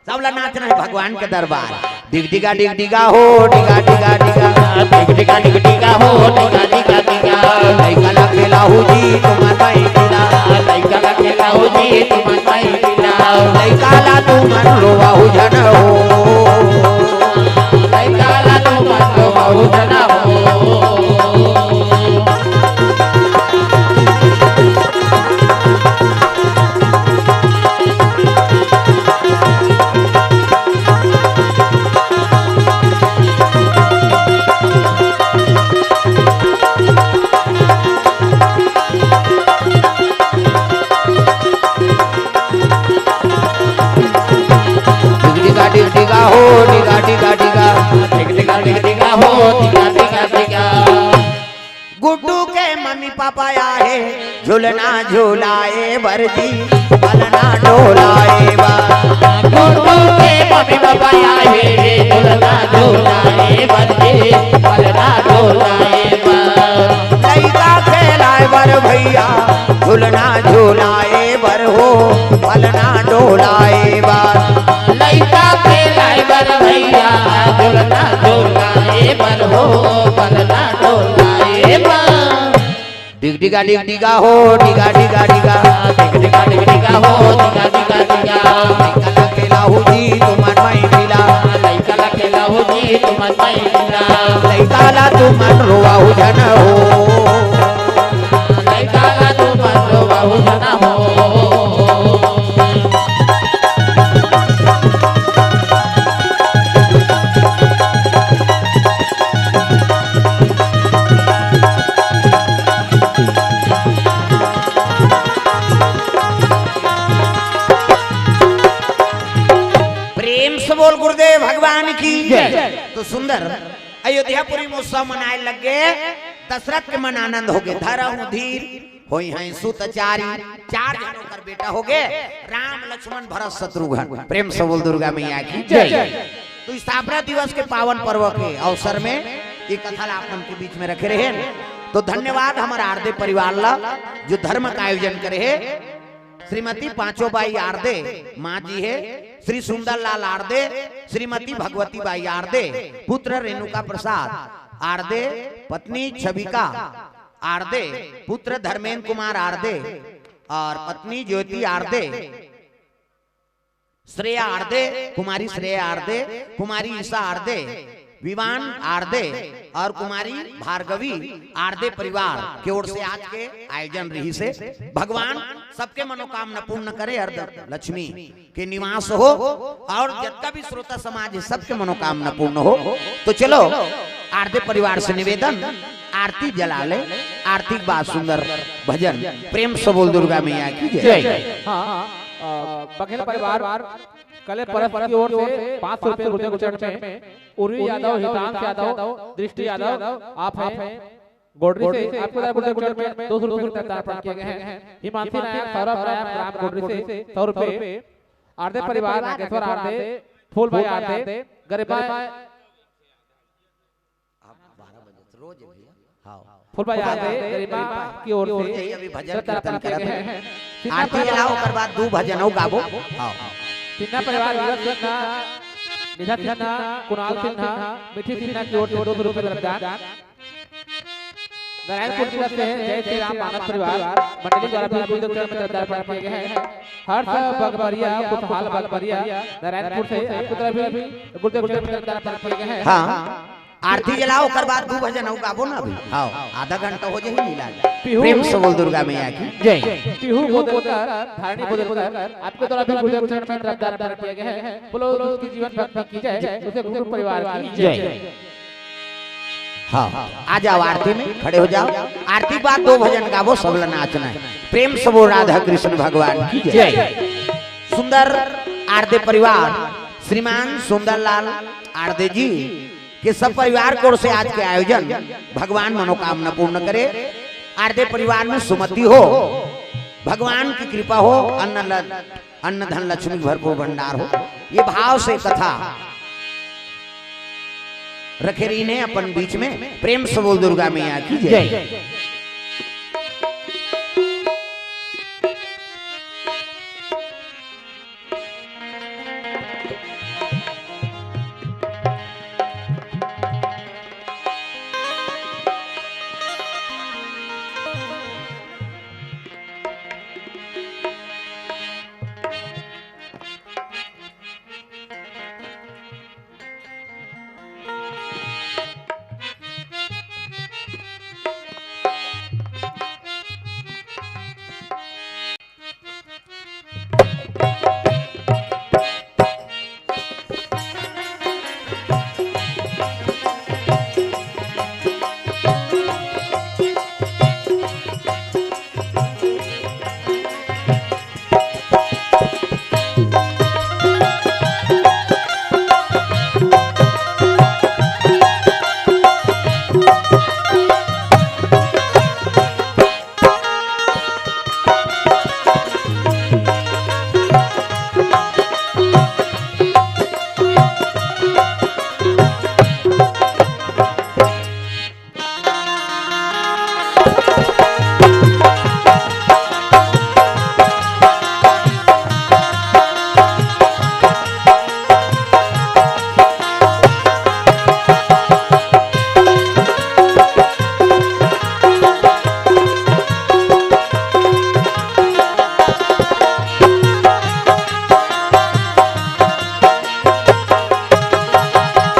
सब ला नाचना हे भगवान के दरबार। डिग डिगा डिग डिगा हो, डिगा डिगा डिगा। डिग डिगा डिग डिगा हो, डिगा डिगा डिगा। लइका ला खेलाहू जी तुमन माई पिला। लइका ला खेलाहू जी तुमन माई पिला। लइका ला तुमन रोवाहू झन हो। लइका ला तुमन रोवाहू झन हो। डिग डिगा डिग डिगा हो, डिगा डिगा डिगा। डिग डिगा डिग डिगा हो, डिगा डिगा डिगा। गुड्डू के मम्मी पापा आहे, झुलना झुलाए बर जी, पलना डोलाए बर। गुड्डू के मम्मी पापा आहे, झुलना झुलाए बर जी, पलना डोलाए बर। लइका खेलाए बर भइया, झुलना झुलाए बर हो, पलना डोलाए बर। लइका खेलाए बर भइया, झुलना झुलाए बर हो, पलना डोलाए बर। डिग डिगा डिग डिगा हो, डिगा डिगा डिगा। डिग डिगा डिग डिगा हो, डिगा डिगा डिगा। लइका ला खेलाहू जी तुमन माई पिला। लइका ला खेलाहू जी तुमन माई पिला। लइका ला तुमन रोवाहू झन हो। लइका ला तुमन रोवाहू झन हो। प्रेम से बोल गुरुदेव भगवान की जय। तो सुंदर अयोध्यापुरी महोत्सव मनाए लग गे, दशरथ के मन आनंद हो गे। धरहूं धीर होई हैं सुत चारी, चार झन ओकर बेटा हो गे, राम लक्ष्मण भरत शत्रुघ्न। प्रेम से बोल दुर्गा मैया की जय। तो स्थापना दिवस के पावन पर्व के अवसर में ये कथा ला आप मन के बीच में रखे रहे। तो धन्यवाद हमर आरदे परिवार ला, जो धर्म का आयोजन करे हे। श्रीमती पांचों बाई आरदे माँ जी हे, श्री सुंदर लाल आरदे, श्रीमती भगवती बाई आरदे, पुत्र रेणुका प्रसाद आरदे, पत्नी छविका आरदे, पुत्र धर्मेंद्र कुमार आरदे और पत्नी ज्योति आरदे, श्रेया आरदे, कुमारी श्रेया आरदे, कुमारी ईशा आरदे, विवान आरदे और कुमारी भार्गवी आरदे परिवार के ओर से आज के आयोजन रहिसे। भगवान सबके मनोकामना पूर्ण करे, अर्ध लक्ष्मी के निवास हो और जतका भी श्रोता समाज हे, सबके मनोकामना पूर्ण हो। तो चलो, आरदे परिवार से निवेदन, आरती जला ले, आरती के बाद सुंदर भजन। प्रेम से बोल दुर्गा मैया की जय। जय। हाँ, अ, बघेल परिवार कले परस की ओर से पाँच सौ रुपये गुर्जर गुचरण में, उर्वी यादव, हितांश यादव, दृष्टि यादव, आप हैं गोडरी से, आपको गुर्जर गुचरण में दो सौ रुपये का दान अर्पण किए गए हैं। हिमांशी नायक, सौरभ नायक, ग्राम गोडरी से सौ रुपये, आरदे परिवार, नागेश्वर आरदे, फूलबाई आरदे, गरिमा, आप बारह बजे से रोज है भैया। हाँ। फूलबाई आरदे, गरिमा की ओर से यही अभी भजन कीर्तन करत हैं। आरती जलाओ, ओकर बाद दू भजन अउ गाबो। हाँ। सिन्हा परिवार, नीरज सिन्हा, निधा सिन्हा, कुणाल सिन्हा, मिठी सिन्हा की ओर से दो सौ रुपये का दान। नारायणपुर जिला से जय श्री राम मानस परिवार मंडली द्वारा भी गुरुदेव चरण में श्रद्धा अर्पण किए गए हैं। हर्ष बगबरिया, खुशहाल बगबरिया, नारायणपुर से आपकी तरफ भी गुरुदेव चरण में श्रद्धा अर्पण किए गए हैं। हाँ, आरती जलाओ, ओकर बाद दू भजन अउ गाबो ना अभी। हाँ, आधा घंटा हो जाही लीला। पीहू प्रेम से बोल दुर्गा मैया की जय। पीहू बोदलकर, धारणी बोदलकर, आपके द्वारा भी गुरुदेव चरण में श्रद्धा अर्पण किए गए हैं। बोलो, उसकी जीवन भक्ति की जय, उसे गुरु परिवार की जय। हाँ, आ जाओ आरती में, खड़े हो जाओ। आरती के बाद दो भजन गाबो, सब ला नाचना है। प्रेम से बोल राधा कृष्ण भगवान की जय। जय। सुंदर आरदे परिवार, श्रीमान सुंदरलाल आरदे जी के सब परिवार की ओर से आज के आयोजन, भगवान मनोकामना पूर्ण करे। आरदे परिवार में सुमति हो, भगवान की कृपा हो, अन्न ल-, अन्न धन लक्ष्मी भरपूर भंडार हो, ये भाव से कथा रखे रहिन हे अपन बीच में। प्रेम से बोल दुर्गा मैया की जय। जय।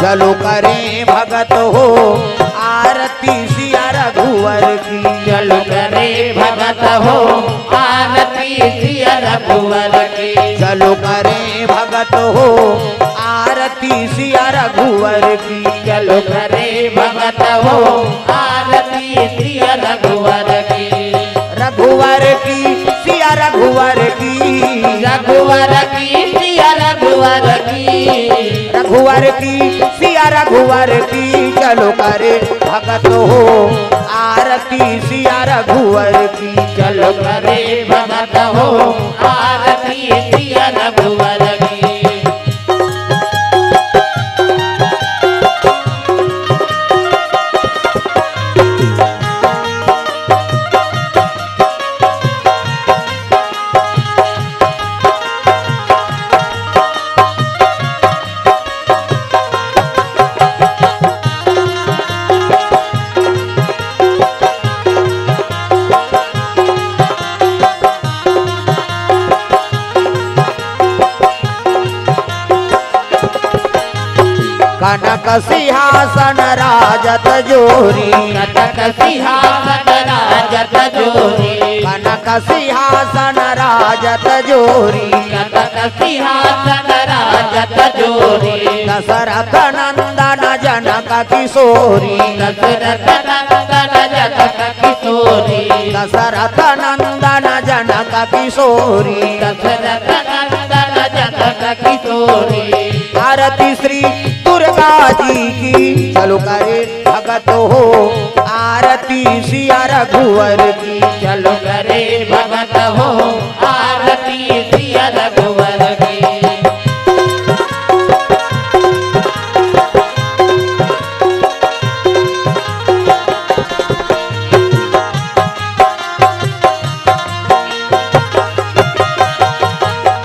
चलो करे भगत हो आरती सिया रघुवर की। चलो करे भगत हो आरती सिया रघुवर की। चलो करे भगत हो आरती सिया रघुवर की। चलो करे भगत हो आरती सिया रघुवर की। रघुवर की सिया रघुवर की। रघुवर की सिया रघुवर की। रघुवर की, सिया रघुवर की, चलो करे भगत हो आरती सिया रघुवर की। चलो करे भगत हो आरती सिया रघुवर की। कनक सिंहासन राजत जोरी। कनक सिंहासन राजत जोरी। कनक सिंहासन राजत जोरी। कनक सिंहासन राजत जोरी। दशरथ नंदन जनक किशोरी। दशरथ नंदन जनक किशोरी। दशरथ नंदन जनक किशोरी। दशरथ नंदन जनक किशोरी। आरती श्री दुर्गा जी की, चलो करे भगत हो आरती सिया रघुवर की। चलो करे भगत हो आरती सिया रघुवर की।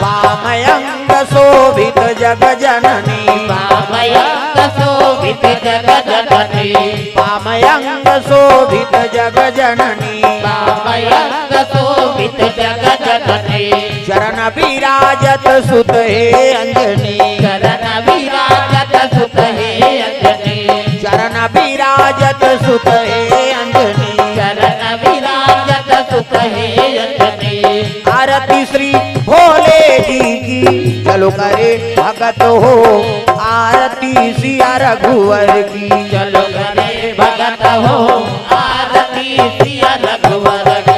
पामयंग शोभित जग जननी। पामयंग शोभित जग जननी। पामयंग शोभित जग जननी। पामयंग शोभित जग जननी। चरण विराजत सुत हे अंजनी। चरण विराजत सुत हे अंजनी। चरण विराजत सुत हे अंजनी। चरण विराजत सुत हे अंजनी। आरती श्री भोले जी की, चलो करे भगत हो आरती सिया रघुवर की। चलो करे भगत हो आरती सिया रघुवर की।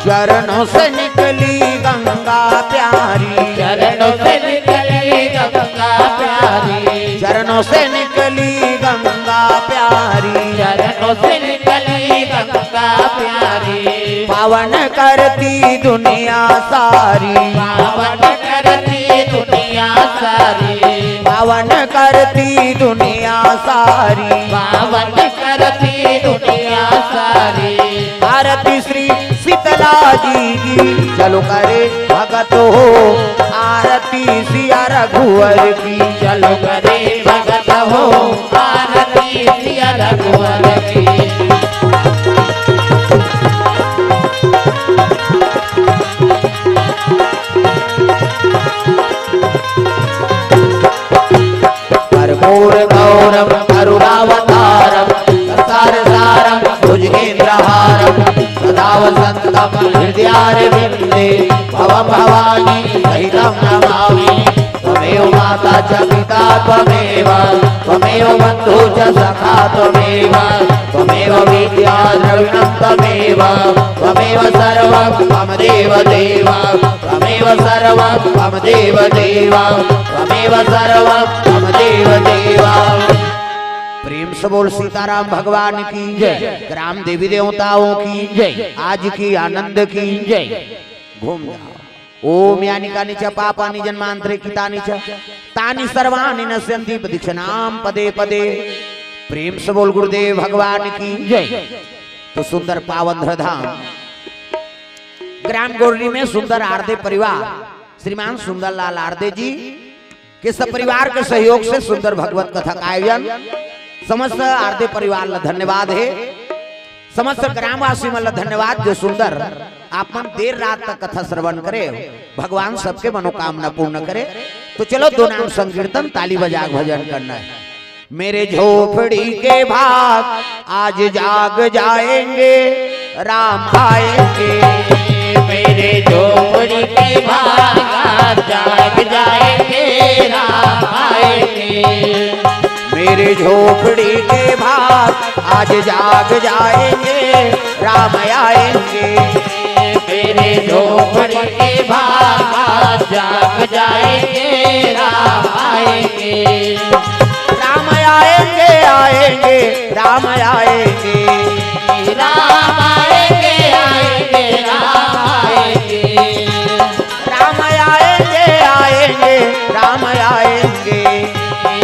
चरणों से निकली गंगा प्यारी। चरणों से निकली गंगा प्यारी। चरणों से निकली गंगा प्यारी। चरणों से निकली गंगा प्यारी। पावन करती दुनिया सारी। पावन करती दुनिया सारी। पावन करती दुनिया सारी। पावन करती दुनिया सारी। आरती श्री शीतला जी की, चलो करे भगत हो आरती सिया रघुवर की। चलो करे भगत हो आरती सिया रघुवर की। कर्पूर गौरम करुणावतारम संसार सारम भुजगेंद्रहारम सदा वसंतम हृदयारविंदे भवम भवानी सहितम नमामि। त्वमेव माता च पिता त्वमेव, त्वमेव बंधु च सखा त्वमेव, त्वमेव विद्या द्रविणं त्वमेव, त्वमेव सर्वं मम देव देव, त्वमेव सर्वं मम देव देव, त्वमेव सर्वं मम देव देव। प्रेम से बोल सीताराम भगवान की जय। ग्राम देवी देवताओं की जय। आज की आनंद की जय। घूम जाओ। ओम यानि कानि च पापानि जन्मांतरे कृतानि च तानि सर्वाणि नश्यन्ति प्रदक्षिणाम पदे पदे। प्रेम से बोल गुरुदेव भगवान की जय। तो सुंदर पावन धरधाम ग्राम गोरडी में सुंदर आरदे परिवार श्रीमान सुंदरलाल आरदे जी के सपरिवार के सहयोग से सुंदर भगवत कथा का आयोजन। समस्त आरदे परिवार ला धन्यवाद हे। समस्त ग्रामवासी मन ला धन्यवाद जो सुंदर आप मन देर रात तक कथा श्रवण करे। भगवान सबके मनोकामना पूर्ण करे। तो चलो, दो नाम संकीर्तन, ताली बजा के भजन करना है। मेरे झोपड़ी के भाग आज जाग जाएंगे, राम आएंगे। मेरे झोपड़ी के भाग आज जाग जाएंगे, राम आएंगे। मेरे झोपड़ी के भाग आज जाग जाएंगे, राम आएंगे। मेरे झोपड़ी के भाग आज जाग जाएंगे, राम आएंगे। राम आएंगे, आएंगे, राम आएंगे। राम आएंगे, आएंगे, राम आएंगे। राम आएंगे, आएंगे, राम आएंगे।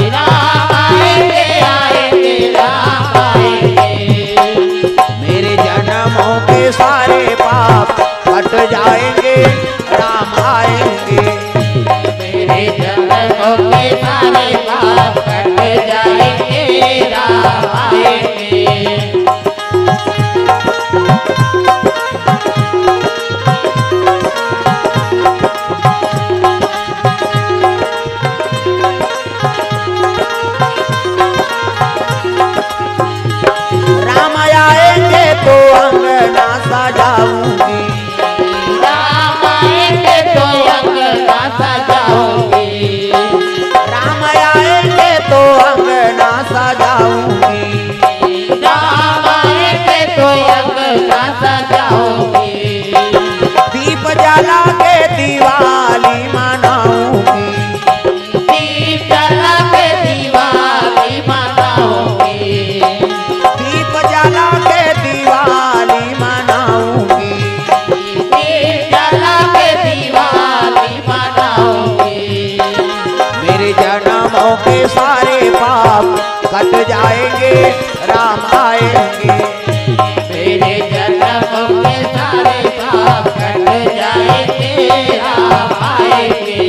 राम आएंगे, आएंगे, राम आएंगे। मेरे जन्मों के सारे पाप कट जाएंगे, राम आएंगे। मेरे जन्मों के सारे पाप कट जाएंगे, राम आएंगे। राम आएंगे तो अंगना सजाऊंगी। राम आएंगे तो अंगना सजाऊंगी। राम आएंगे तो अंगना सजाऊंगी। राम आएंगे तो अंगना सजाऊंगी। दीप जला के दिवाली मनाऊंगी। दीप जला के दिवाली मनाऊंगी। दीप जला के दिवाली मनाऊंगी। दीप जला के दिवाली मनाऊंगी। मेरे जन्मों के सारे पाप कट जाएंगे, राम आएंगे। मेरे जन्मों के सारे पाप कट जाएंगे, राम आएंगे।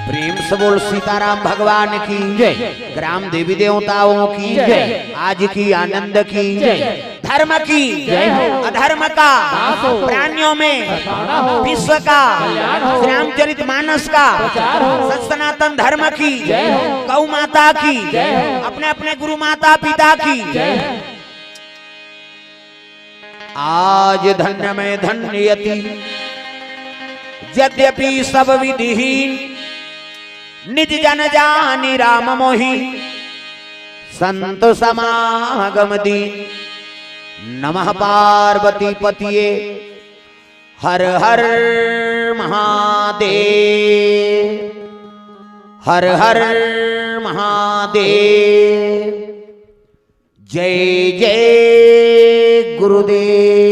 प्रेम से बोल सीताराम भगवान की जय। ग्राम देवी देवताओं की जय। आज की आनंद की जय। धर्म की जय हो। अधर्म का नाश हो। प्राणियों में सद्भावना हो। विश्व का कल्याण हो। श्री रामचरित मानस का प्रचार हो। सत सनातन धर्म की जय हो। गौ माता की जय हो। अपने अपने गुरु माता पिता की जय हो। आज धन्य मैं धन्य यति, यद्यपि सब विधिहीन, निज जन जानि राम मोहि, संत समागम दीन। नमः पार्वती पतिये, हर हर महादेव, हर हर महादेव। जय जय गुरुदेव।